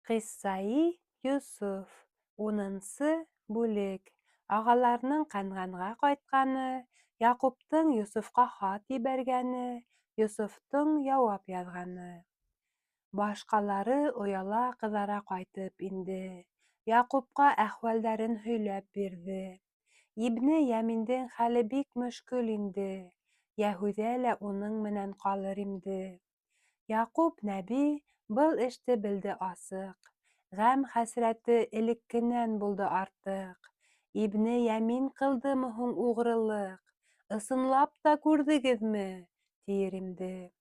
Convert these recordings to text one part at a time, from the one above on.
Ҡиссаи Йософ, унынсы бүлек. Ағаларының Ҡәнғәнға ҡайтҡаны, Яҡуптың Йософҡа хат ебәргәне, Йософтоң яуап яҙғаны. Башҡалары ояла-ҡыҙара ҡайтып инде. Яҡупҡа әхүәлдәрен һөйләп бирҙе. Ибне Йәминдең хәле бик мөшкөл инде. Йәһүҙә лә уның менән ҡалыр имде. Яҡуп нәби был эште белде асыҡ. Ғәм-хәсрәте элеккенән булды артыҡ. Ибне Йәмин ҡылдымы һуң уғрылыҡ? Ысынлап та күрҙегеҙме? тиер имде.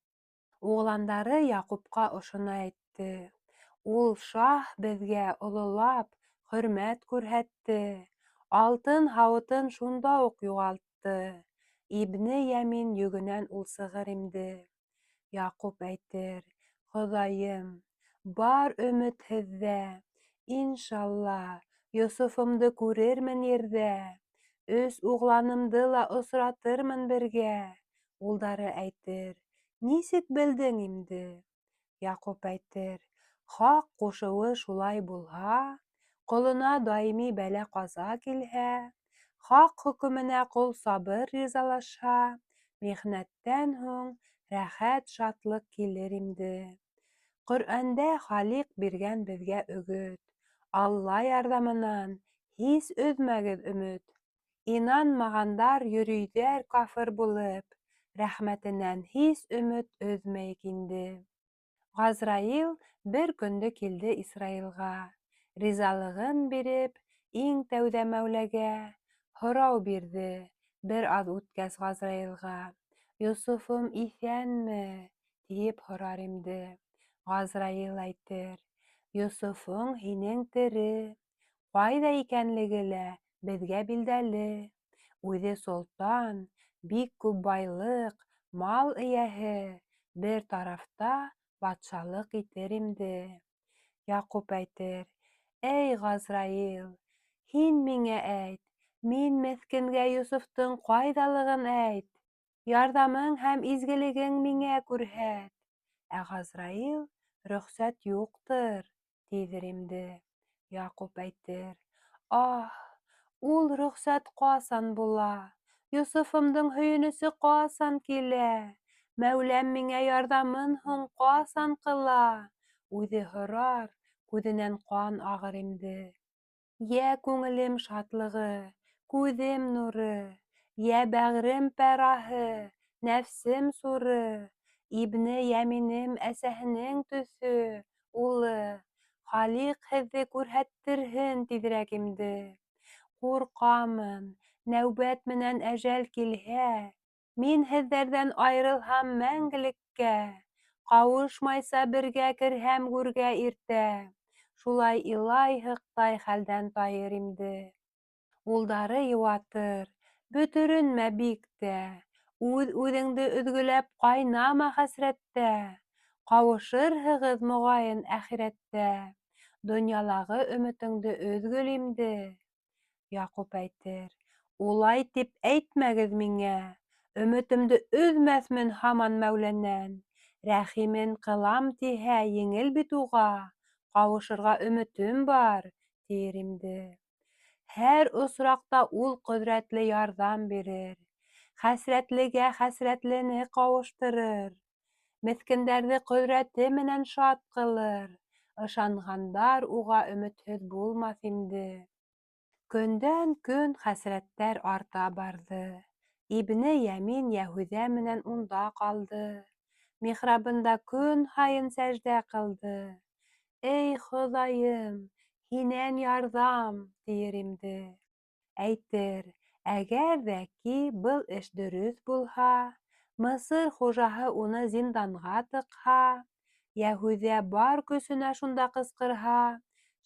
Уғландары Яҡупҡа ошоно әйтте. Ул шаһ беҙгә ололап хөрмәт күрһәтте. Алтын һауытын шунда уҡ юғалтты. Ибне Йәмин йөгөнән ул сығыр имде. Яҡуп әйтер, Хоҙайым, бар өмөт һеҙҙә, Иншалла, Йософомдо күрермен ерҙә, Өс уғланымды ла осратырмын бергә. Улдары әйтер, Нисек белдең имде? Яҡуп әйтер, Хаҡ ҡушыуы шулай булһа, Ҡолона даими бәлә-ҡаза килһә, Хаҡ хөкөмөнә ҡол сабыр ризалашһа, Михнәттән һуң рәхәт шатлыҡ килер имде. Ҡөрьәндә Халиҡ биргән беҙгә өгөт, Алла ярҙамынан һис өҙмәгеҙ өмөт. Инанмағандар йөрөйҙәр кафыр булып, Рәхмәтенән һис өмөт өҙмәйек инде. Ғазраил бер көндө килде Исраилға, Ризалығын биреп, иң тәүҙә Мәүләгә. Һорау бирҙе, бер аҙ үткәс Ғазраилға, Йософом иҫәнме? тиеп һорар имде. Ғазраил әйтер, Йософоң һинең тере, Ҡайҙа икәнлеге лә беҙгә билдәле. Үҙе солтан, бик күп байлыҡ, мал эйәһе, Бер тарафта батшалыҡ итер имде. Яҡуп әйтер, Эй, Ғазраил, һин миңә әйт, Мин меҫкенгә Йософтоң ҡайҙалығын әйт, Ярҙамың һәм изгелегең миңә күрһәт. Ә Ғазраил, Рөхсәт юҡтыр, тиҙер имде. Яҡуп әйтер, Аһ, ул рөхсәт ҡасан була? Йософомдоң һөйөнөсө ҡасан килә? Мәүләм миңә ярҙамын һуң ҡасан ҡыла? Үҙе һорар, күҙенән ҡан ағыр имде. Йә күңелем шатлығы, күҙем нуры, Йә бәғрем пәраһы, нәфсем суры, Ибне Йәминем әсәһенең төҫө, улы, Халиҡ һеҙҙе күрһәттерһен тиҙерәк имде. Ҡурҡамын, нәүбәт менән әжәл килһә, Мин һеҙҙәрҙән айырылһам мәңгелеккә, Ҡауышмайса бергә керһәм гүргә иртә, Шулай илай-һыҡтай хәлдән тайыр имде. Улдары йыуатыр, Бөтөрөнмә бик тә, Үҙ-үҙеңде өҙгөләп ҡайнама хәсрәттә, Ҡауышырһығыҙ, моғайын, әхирәттә, Донъялағы өмөтөңдө өҙгөл имде. Яҡуп әйтер, Улай тип әйтмәгеҙ миңә, Өмөтөмдө өҙмәҫмен һаман Мәүләнән. Рәхимен ҡылам тиһә, еңел бит уға, Ҡауышырға өмөтөм бар, тиер имде. Һәр осраҡта ул ҡөҙрәтле ярҙам бирер, Хәсрәтлегә хәсрәтлене ҡауыштырыр, Меҫкендәрҙе ҡөҙрәте менән шат ҡылыр, Ышанғандар уға өмөтһөҙ булмаҫ инде. Көндән-көн хәсрәттәр арта барҙы. Ибне Йәмин Йәһүҙә менән унда ҡалды. Михрабында көн һайын сәждә ҡылды. Эй, Хоҙайым, һинән ярҙам, тиер имде. Әйтер, әгәр ҙә ки был эш дөрөҫ булһа, Мысыр хужаһы уны зинданға тыҡһа, Йәһүҙә бар көсөнә шунда ҡысҡырһа,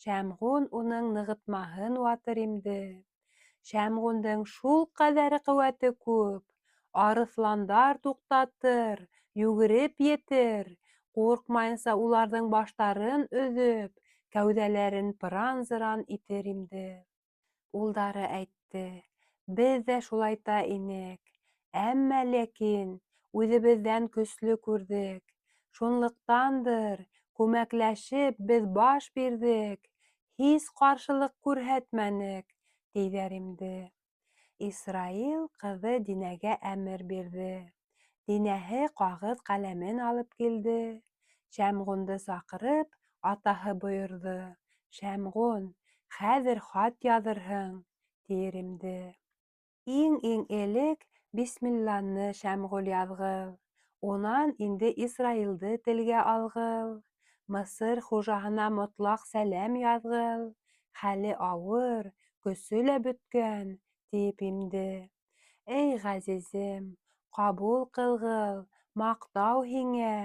Шәмғун уның нығытмаһын ватыр имде. Шәмғундың шул ҡәҙәре ҡеүәте күп, арыҫландар туҡтатыр, йүгереп етер, ҡурҡмайынса уларҙың баштарын өҙөп, кәүҙәләрен пыран-зыран итер имде. Улдары әйтте, Беҙ ҙә шулайта инек, әммә ләкин үҙебеҙҙән көслө күрҙек. Шунлыҡтандыр Күмәкләшеп беҙ баш бирҙек, Һис ҡаршылыҡ күрһәтмәнек, тиҙәр имде. Исраил ҡыҙы Динәгә әмер бирҙе. Динәһе ҡағыҙ-ҡәләмен алып килде. Шәмғунды саҡырып, атаһы бойорҙо: Шәмғун, хәҙер хат яҙырһың, тиер имде. Иң-иң элек бисмилланы Шәмғул яҙғыл, унан инде Исраилды телгә алғыл, Мысыр хужаһына мотлаҡ сәләм яҙғыл, хәле ауыр, көсө лә бөткән, тиеп имде. Эй, ғәзизем, ҡабул ҡылғыл, маҡтау һиңә,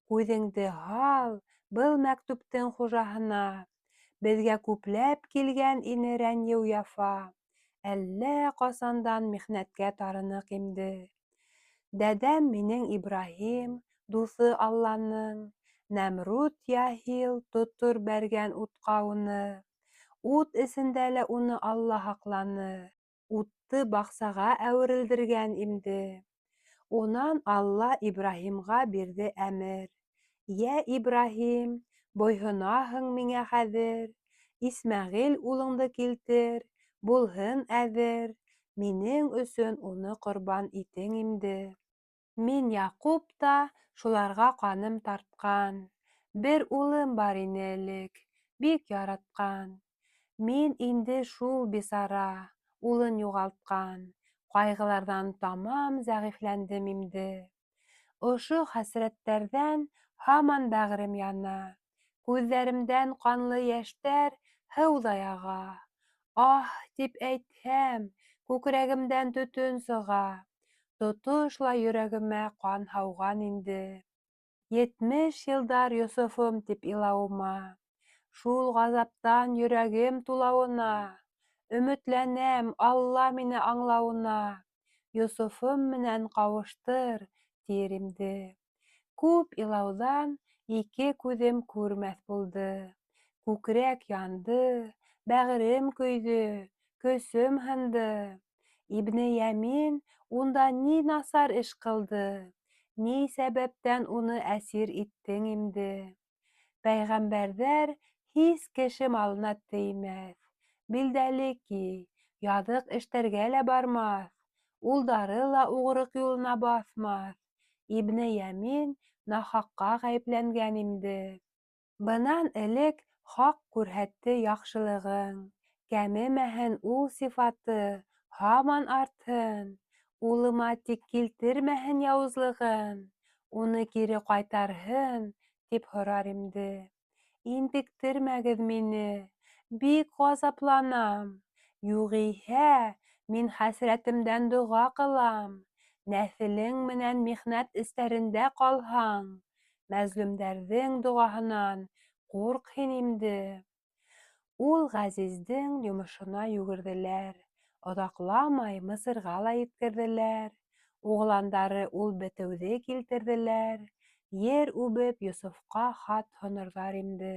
күҙеңде һал был мәктүптең хужаһына. Беҙгә күпләп килгән ине рәнйеү-яфа, әллә ҡасандан михнәткә тарыныҡ имде. Дәдәм минең Ибраһим, дуҫы Алланың, Нәмрут яһил тотор бәргән утҡа уны. Ут эсендә лә уны Алла һаҡланы, утты баҡсаға әүерелдергән имде. Унан Алла Ибраһимға бирҙе әмер: Йә Ибраһим, буйһонаһың миңә хәҙер, Исмәғил улыңды килтер, булһын әҙер, минең өсөн уны ҡорбан итең имде. Мин Яҡуп та шуларға ҡаным тартҡан, Бер улым бар ине элек, бик яратҡан. Мин инде шул бисара, улын юғалтҡан, Ҡайғыларҙан тамам зәғифләндем имде. Ошо хәсрәттәрҙән һаман бәғерем яна, Күҙҙәремдән ҡанлы йәштәр һыуҙай аға. Аһ тип әйтһәм, күкрәгемдән төтөн сыға, Тотошлай йөрәгемә ҡан һауған инде. 70 йылдар Йософом тип илауыма, Шул ғазаптан йөрәгем тулауына, Өмөтләнәм Алла мине аңлауына, Йософом менән ҡауыштыр, тиер имде. Күп илауҙан ике күҙем күрмәҫ булды, Күкрәк янды, бәғерем көйҙө, көсөм һынды. Ибне Йәмин унда ни насар эш ҡылды, Ни сәбәптән уны әсир иттең имде? Пәйғәмбәрҙәр һис кеше малына теймәҫ, Билдәле ки, яҙыҡ эштәргә лә бармаҫ, Улдары ла уғрыҡ юлына баҫмаҫ. Ибне Йәмин нахаҡҡа ғәйепләнгән имде. Бынан элек Хаҡ күрһәтте яҡшылығын, Кәмемәһен ул сифаты, һаман артһын. Улыма тик килтермәһен яуызлығын, Уны кире ҡайтарһын, тип һорар имде. Интектермәгеҙ мине, бик ғазапланам, Юғиһә, мин хәсрәтемдән доға ҡылам. Нәҫелең менән михнәт эстәрендә ҡалһаң, Мәзлүмдәрҙең доғаһынан ҡурҡ һин имде. Ул Ғәзиздең йомошона йүгерҙеләр, Оҙаҡламай Мысырға ла еткерҙеләр. Уғландары ул бетеүҙе килтерҙеләр, Ер үбеп Йософҡа хат һонорҙар имде.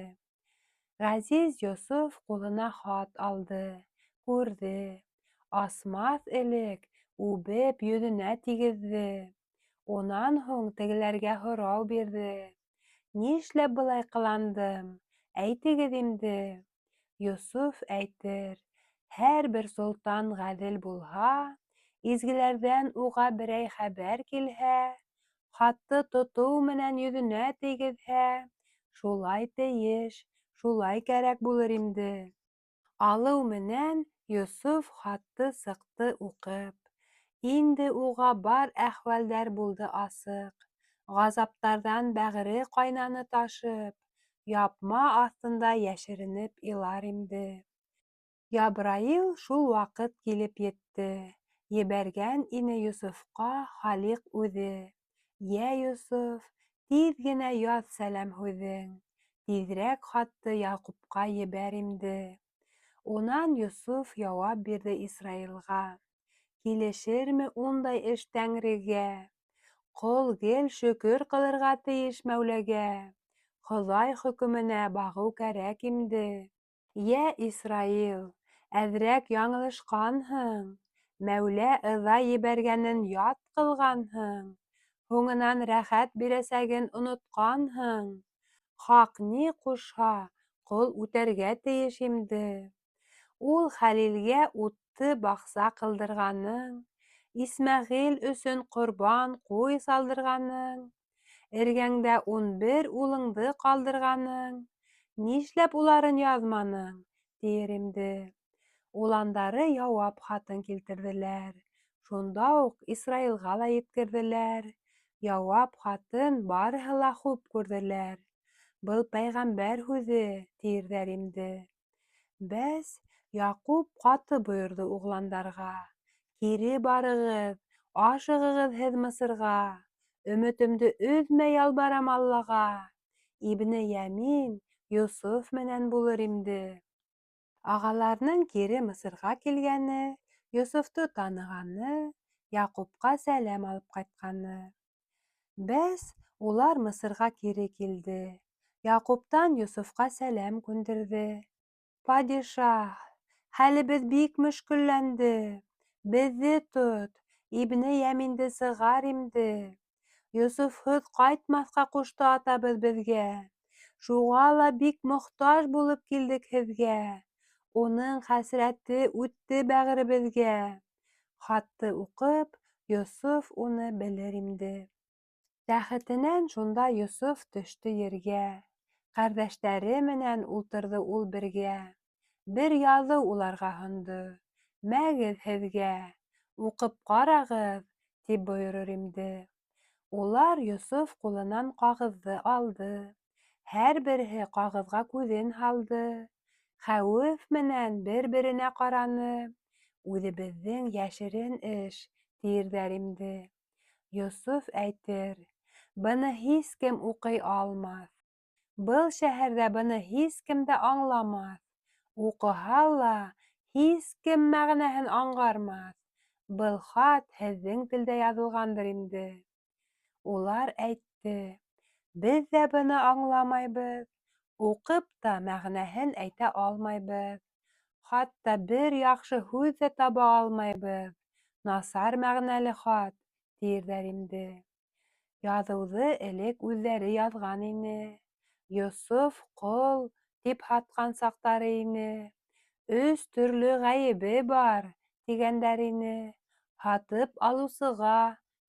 Ғәзиз Йософ ҡулына хат алды, күрҙе. Асмаҫ элек үбеп йөҙөнә тигеҙҙе. Унан һуң тегеләргә һорау бирҙе: Нишләп былай ҡыландым, әйтегеҙ имде. Йософ әйтер: Һәр бер солтан ғәҙел булһа, Изгеләрҙән уға берәй хәбәр килһә, Хатты тотоу менән йөҙөнә тейгеҙһә, Шулай тейеш, шулай кәрәк булыр имде. Алыу менән Йософ хатты сыҡты уҡып. Инде уға бар әхвәлдәр булды асыҡ. Ғазаптарҙан бәғере ҡайнаны ташып, Япма аҫтында йәшеренеп илар имде. Ябраил шул ваҡыт килеп етте, Ебәргән ине Йософҡа Халиҡ үҙе. Йә, Йософ, тиҙ генә яҙ сәләм һүҙең, Тиҙерәк хатты Яҡупҡа ебәр имде. Унан Йософ яуап бирҙе Исраилға: Килешерме ундай эш Тәңрегә? Ҡол гел шөкөр ҡылырға тейеш Мәүләгә, Хоҙай хөкөмөнә бағыу кәрәк имде. Йә, Исраил, әҙерәк яңылышҡанһың, Мәүлә ыҙа ебәргәнен ят ҡылғанһың, Һуңынан рәхәт бирәсәген онотҡанһың. Хаҡ ни ҡушһа, ҡол үтәргә тейеш имде. Ул Хәлилгә утты баҡса ҡылдырғаның, Исмәғил өсөн ҡорбан ҡуй салдырғаның, Эргәңдә 11 улыңды ҡалдырғаның, Нишләп уларын яҙманың, тиер имде. Уландары яуап хатын килтерҙеләр, Шунда уҡ Исраилға ла еткерҙеләр. Яуап хатын барыһы ла хуп күрҙеләр. Был пәйғәмбәр һүҙе, тиерҙәр имде. Бәс, Яҡуп ҡаты бойорҙо уғландарға: Кире барығыҙ, ашығығыҙ һеҙ Мысырға. Өмөтөмдө өҙмәй ялбарам Аллаға. Ибне Йәмин Йософ менән булыр имде. Ағаларының кире Мысырға килгәне, Йософто танығаны, Яҡупҡа сәләм алып ҡайтҡаны. Бәс, улар Мысырға кире килде. Яҡуптан Йософҡа сәләм күндерҙе. Падишаһ, хәлебеҙ бик мөшкөлләнде. Беҙҙе тот, Ибне Йәминде сығар имде. Йософһоҙ ҡайтмаҫҡа ҡушты атабыҙ беҙгә. Шуға ла бик мохтаж булып килдек һеҙгә. Уның хәсрәте үтте бәғеребеҙгә. Хатты уҡып, Йософ уны белер имде. Тәхетенән шунда Йософ төштө ергә. Ҡәрҙәштәре менән ултырҙы ул бергә. Бер яҙыу уларға һондо. Мәгеҙ һеҙгә, уҡып ҡарағыҙ, тип бойорор имде. Улар Йософ ҡулынан ҡағыҙҙы алды. Һәр береһе ҡағыҙға күҙен һалды. Хәүеф менән бер-беренә ҡараны. Үҙебеҙҙең йәшерен эш, тиерҙәр имде. Йософ әйтер, быны һис кем уҡый алмаҫ. Был шәһәрҙә быны һис кем дә аңламаҫ. Уҡыһа ла, һис кем мәғәнәһен аңғармаҫ. Был хат һеҙҙең телдә яҙылғандыр инде. Улар әйтте, беҙ ҙә быны аңламайбыҙ, уҡып та мәғәнәһен әйтә алмайбыҙ. Хатта бер яҡшы һүҙ ҙә таба алмайбыҙ. Насар мәғәнәле хат, тиерҙәр инде. Яҙыуҙы элек үҙҙәре яҙған ине. Йософ ҡол тип һатҡан саҡтары ине. Өс төрлө ғәйебе бар, тигәндәр ине. Һатып алыусыға,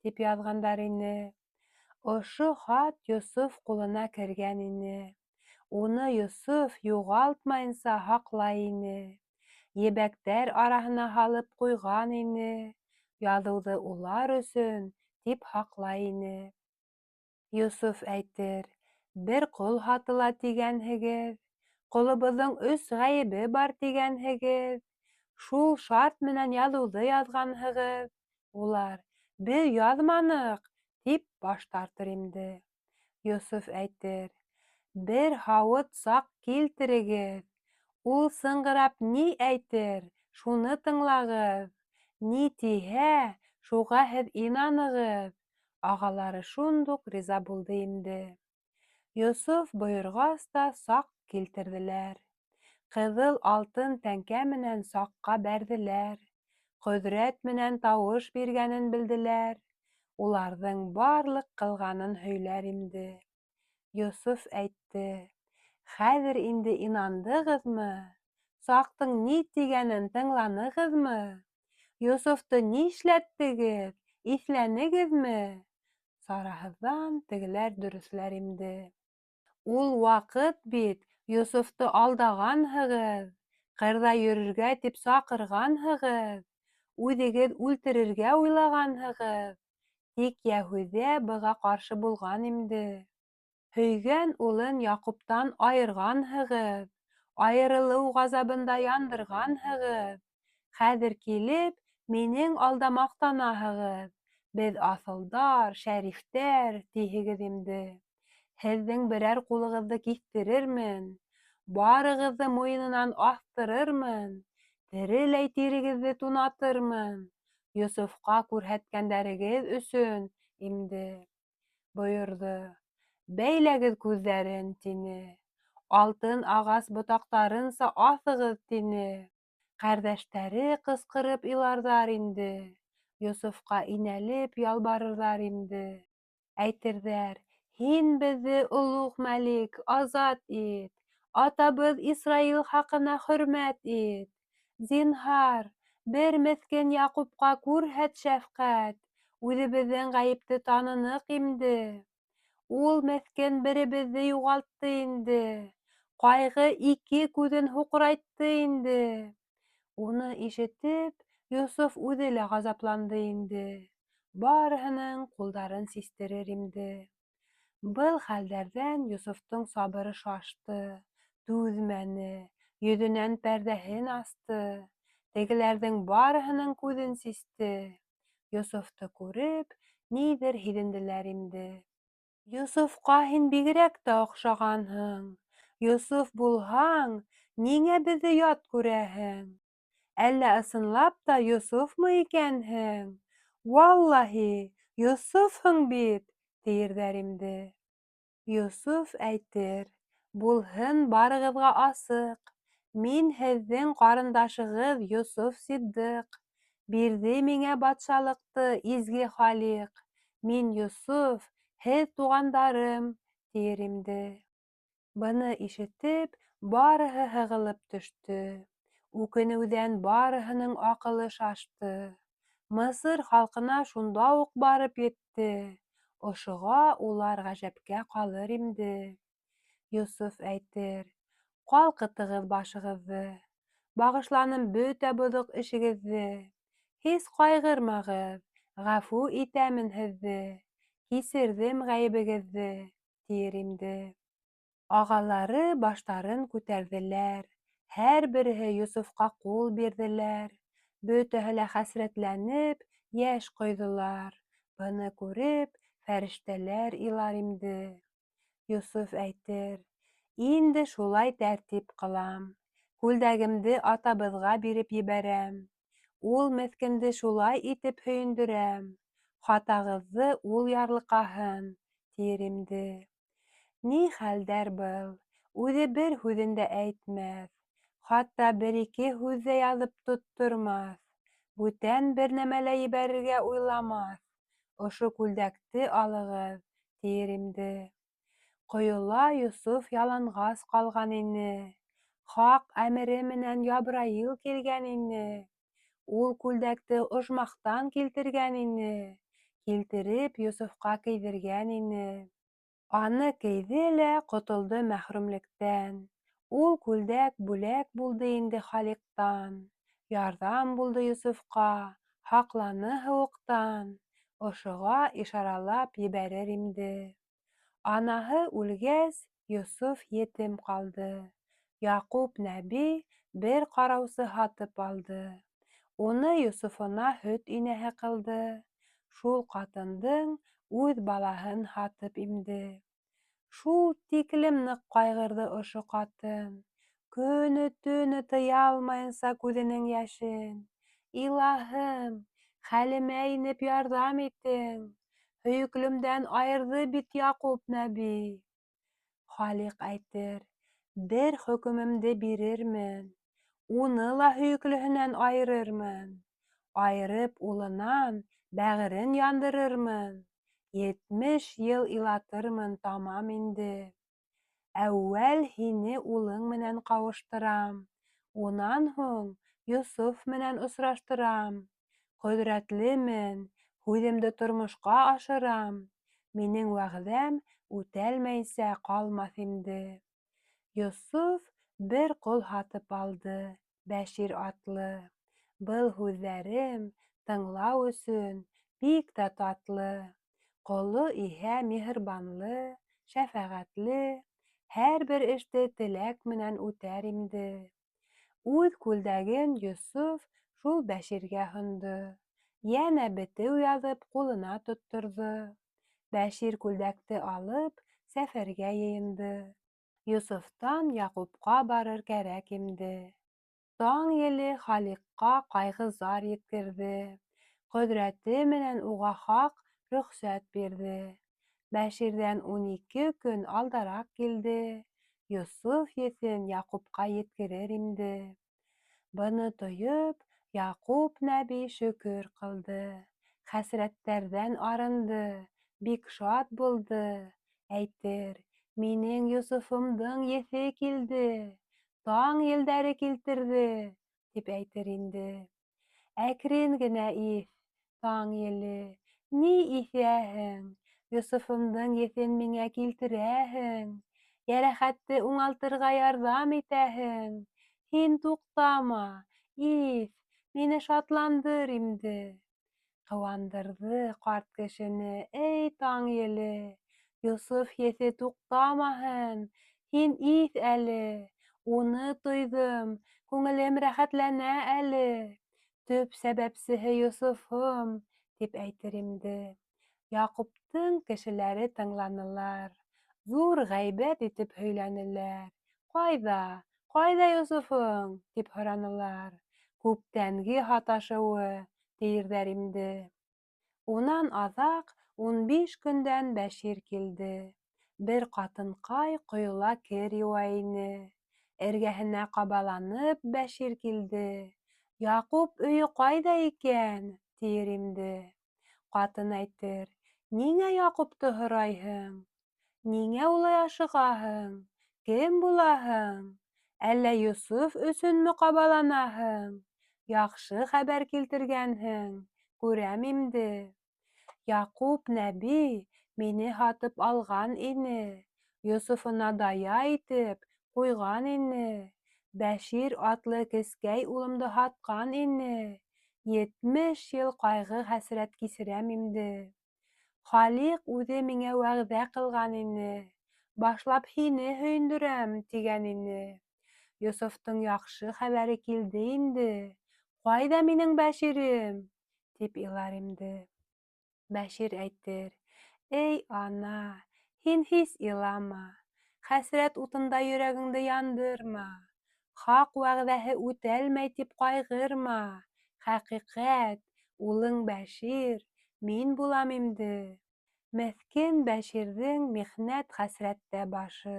тип яҙғандар ине. Ошо хат Йософ ҡулына кергән ине. Уны Йософ юғалтмайынса һаҡлай ине. Ебәктәр араһына һалып ҡуйған ине. Яҙыуҙы улар өсөн тип һаҡлай ине. Йософ әйтер, бер ҡол һатыла тигәнһегеҙ, ҡолобоҙҙоң өс ғәйебе бар тигәнһегеҙ, шул шарт менән яҙыуҙы яҙғанһығыҙ. Улар, беҙ яҙманыҡ, тип баш тартыр инде. Йософ әйтер, бер һауыт саҡ килтерегеҙ, ул сыңғырап ни әйтер, шуны тыңлағыҙ, ни тиһә, шуға һеҙ инанығыҙ. Ағалары шундуҡ риза булды инде. Йософ бойорғас та саҡ килтерҙеләр. Ҡыҙыл алтын тәңкә менән саҡҡа бәрҙеләр. Ҡөҙрәт менән тауыш биргәнен белделәр. Уларҙың барлыҡ ҡылғанын һөйләр инде. Йософ әйтте, хәҙер инде инандығыҙмы? Саҡтың ни тигәнен тыңланығыҙмы? Йософто нишләттегеҙ, иҫләнегеҙме? Сараһыҙҙан тегеләр дөрөҫләр инде. Ул ваҡыт бит Йософто алдағанһығыҙ, ҡырҙа йөрөргә тип саҡырғанһығыҙ, үҙегеҙ үлтерергә уйлағанһығыҙ. Тик Йәһүҙә быға ҡаршы булған инде. Һөйгән улын Яҡуптан айырғанһығыҙ, айырылыу ғазабында яндырғанһығыҙ. Хәҙер килеп, минең алда маҡтанаһығыҙ. Беҙ аҫылдар, шәрифтәр, тиһегеҙ инде. Һеҙҙең берәр ҡулығыҙҙы киҫтерермен, барығыҙҙы муйынынан аҫтырырмын, тереләй тирегеҙҙе тунатырмын. Йософҡа күрһәткәндәрегеҙ өсөн инде. Бойорҙо, бәйләгеҙ күҙҙәрен, тине. Алтын ағас ботаҡтарынса аҫығыҙ, тине. Ҡәрҙәштәре ҡысҡырып иларҙар инде. Йософҡа инәлеп ялбарырҙар инде. Әйтерҙәр, Һин беҙҙе, олуғ мәлик, азат ит, Атабыҙ Исраил хаҡына хөрмәт ит. Зинһар, бер меҫкен Яҡупҡа күрһәт шәфҡәт, Үҙебеҙҙең ғәйепте таныныҡ имде. Ул меҫкен беребеҙҙе юғалтты инде, Ҡайғы ике күҙен һуҡырайтты инде. Уны ишетеп, Йософ үҙе лә ғазапланды инде, Барыһының ҡулдарын систерер имде. Был хәлдәрҙән Йософтоң сабыры шашты, Түҙмәне, йөҙөнән пәрҙәһен асты, Тегеләрҙең барыһының күҙен систе. Йософто күреп, ниҙер һиҙенделәр инде. Йософҡа һин бигерәк тә оҡшағанһың, Йософ булһаң, ниңә беҙҙе ят күрәһең? Әллә ысынлап та Йософмы икәнһең? Валлаһи, Йософһың бит, тиерҙәр инде. Йософ әйтер, булһын барығыҙға асыҡ, Мин һеҙҙең ҡарындашығыҙ Йософ Ситдыҡ. Бирҙе миңә батшалыҡты изге Халиҡ, Мин Йософ, һеҙ туғандарым, тиер инде. Быны ишетеп, барыһы һығылып төштө. Үкенеүҙән барыһының аҡылы шашты. Мысыр халҡына шунда уҡ барып етте. Ошоға улар ғәжәпкә ҡалыр имде. Йософ әйтер, ҡалҡытығыҙ башығыҙҙы, Бағышланым бөтә боҙоҡ эшегеҙҙе. Һис ҡайғырмағыҙ, ғәфү итәмен һеҙҙе, Кисерҙем ғәйебегеҙҙе, тиер имде. Ағалары баштарын күтәрҙеләр, һәр береһе Йософҡа ҡул бирҙеләр. Бөтәһе лә хәсрәтләнеп, йәш ҡойҙолар. Быны күреп, фәрештәләр илар имде. Йософ әйтер, инде шулай тәртип ҡылам, Күлдәгемде атабыҙға биреп ебәрәм. Ул меҫкенде шулай итеп һөйөндөрәм, Хатағыҙҙы ул ярлыҡаһын, тиер имде. Ни хәлдәр был, үҙе бер һүҙен дә әйтмәҫ, Хатта бер-ике һүҙ ҙә яҙып тоттормаҫ, Бүтән бер нәмә лә ебәрергә уйламаҫ. Ошо күлдәкте алығыҙ, тиер имде. Ҡойола Йософ яланғас ҡалған ине. Хаҡ әмере менән Ябраил килгән ине. Ул күлдәкте ожмахтан килтергән ине. Килтереп Йософҡа кейҙергән ине. Аны кейҙе лә ҡотолдо мәхрүмлектән. Ул күлдәк бүләк булды инде Халиҡтан. Ярҙам булды Йософҡа, һаҡланы һыуыҡтан. Ошоға ишаралап ебәрер имде. Анаһы үлгәс, Йософ етем ҡалды. Яҡуп нәби бер ҡараусы һатып алды. Уны Йософона һөт инәһе ҡылды. Шул ҡатындың үҙ балаһын һатып имде. Шул тиклем ныҡ ҡайғырҙы ошо ҡатын. Көнө-төнө тыя алмайынса күҙенең йәшен. Илаһым, хәлемә инеп ярҙам итең. Һөйөклөмдән айырҙы бит Яҡуп нәби. Халиҡ әйтер, бер хөкөмөмдө бирермен, Уны ла һөйөклөһөнән айырырмын. Айырып улынан бәғерен яндырырмын. 70 йыл илатырмын тамам инде. Әүәл һине улың менән ҡауыштырам, Унан һуң Йософ менән осраштырам. Ҡөҙрәтлемен, һүҙемде тормошҡа ашырам. Минең вәғҙәм үтәлмәйсә ҡалмаҫ инде. Йософ бер ҡол һатып алды, Бәшир атлы. Был һүҙҙәрем тыңлау өсөн бик тә татлы. Ҡоло иһә миһырбанлы, шәфәғәтле, һәр бер эште теләк менән үтәр имде. Үҙ күлдәген Йософ шул Бәширгә һондо. Йәнә бетеү яҙып ҡулына тотторҙо. Бәшир күлдәкте алып, сәфәргә йыйынды. Йософтан Яҡупҡа барыр кәрәк имде. Таң еле Халиҡҡа ҡайғы-зар еткерҙе. Ҡөҙрәте менән уға хаҡ рөхсәт бирҙе. Бәширҙән 12 көн алдараҡ килде. Йософ еҫен Яҡупҡа еткерер имде. Быны тойоп, Яҡуп нәби шөкөр ҡылды. Хәсрәттәрҙән арынды, бик шат булды. Әйтер, минең Йософомдоң еҫе килде, таң елдәре килтерҙе, тип әйтер инде. Әкрен генә иҫ, таң еле, ни иҫәһең, Йософомдоң еҫен миңә килтерәһең, йәрәхәтте уңалтырға ярҙам итәһең. Һин туҡтама, иҫ, мине шатландыр имде. Ҡыуандырҙы ҡарт кешене, эй, таң еле, Йософ еҫе туҡтамаһын, һин иҫ әле, уны тойҙом, күңелем рәхәтләнә әле. Төп сәбәпсеһе Йософом, тип әйтер имде. Яҡуптың кешеләре тыңланылар, ҙур ғәйбәт итеп һөйләнеләр. Ҡайҙа, ҡайҙа Йософоң? тип һоранылар. Күптәнге һаташыуы, тиерҙәр имде. Унан аҙаҡ 15 көндән Бәшир килде. Бер ҡатынҡай ҡойола кер йыуа ине. Эргәһенә ҡабаланып Бәшир килде. Яҡуп өйө ҡайҙа икән? тиер имде. Ҡатын әйтер, ниңә Яҡупты һорайһың? Ниңә улай ашығаһың? Кем булаһың? Әллә Йософ өсөнмө ҡабаланаһың? Яҡшы хәбәр килтергәнһең, күрәм имде. Яҡуп нәби мине һатып алған ине, Йософона дая итеп ҡуйған ине, Бәшир атлы кескәй улымды һатҡан ине. 70 йыл ҡайғы-хәсрәт кисерәм имде. Халиҡ үҙе миңә вәғәҙә ҡылған ине, башлап һине һөйөндөрәм, тигән ине. Йософтоң яҡшы хәбәре килде инде, ҡайҙа минең Бәширем? тип илар имде. Бәшир әйтер, эй, ана, һин һис илама, хәсрәт утында йөрәгеңде яндырма, хаҡ вәғәҙәһе үтәлмәй тип ҡайғырма, хәҡиҡәт, улың Бәшир, мин булам имде. Меҫкен Бәширҙең михнәт-хәсрәттә башы,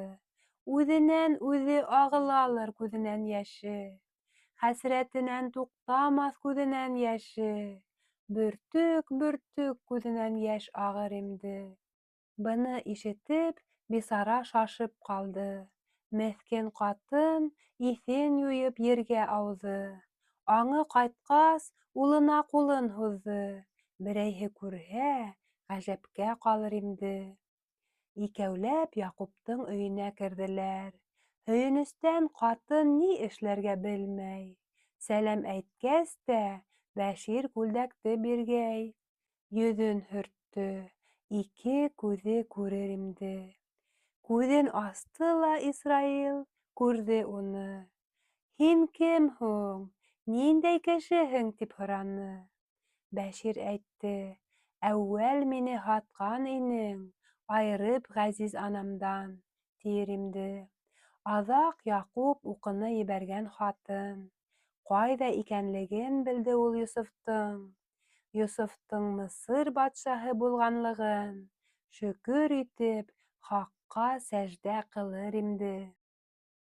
үҙенән үҙе ағылалыр күҙенән йәше, хәсрәтенән туҡтамаҫ күҙенән йәше, бөртөк-бөртөк күҙенән йәш ағыр имде. Быны ишетеп, бисара шашып ҡалды. Меҫкен ҡатын иҫен юйып ергә ауҙы. Аңы ҡайтҡас, улына ҡулын һуҙҙы. Берәйһе күрһә, ғәжәпкә ҡалыр имде. Икәүләп Яҡуптың өйөнә керҙеләр. Һөйөнөстән ҡатын ни эшләргә белмәй. Сәләм әйткәс тә, Бәшир күлдәкте биргәй. Йөҙөн һөрттө, ике күҙе күрер имде. Күҙен асты ла Исраил күрҙе уны. Һин кем һуң, ниндәй кешеһең, тип һораны. Бәшир әйтте, әүәл мине һатҡан инең, айырып ғәзиз анамдан, тиер имде. Аҙаҡ Яҡуп уҡыны ебәргән хатын. Ҡайҙа икәнлеген белде ул Йософтоң. Йософтоң Мысыр батшаһы булғанлығын шөкөр итеп, хаҡҡа сәждә ҡылыр имде.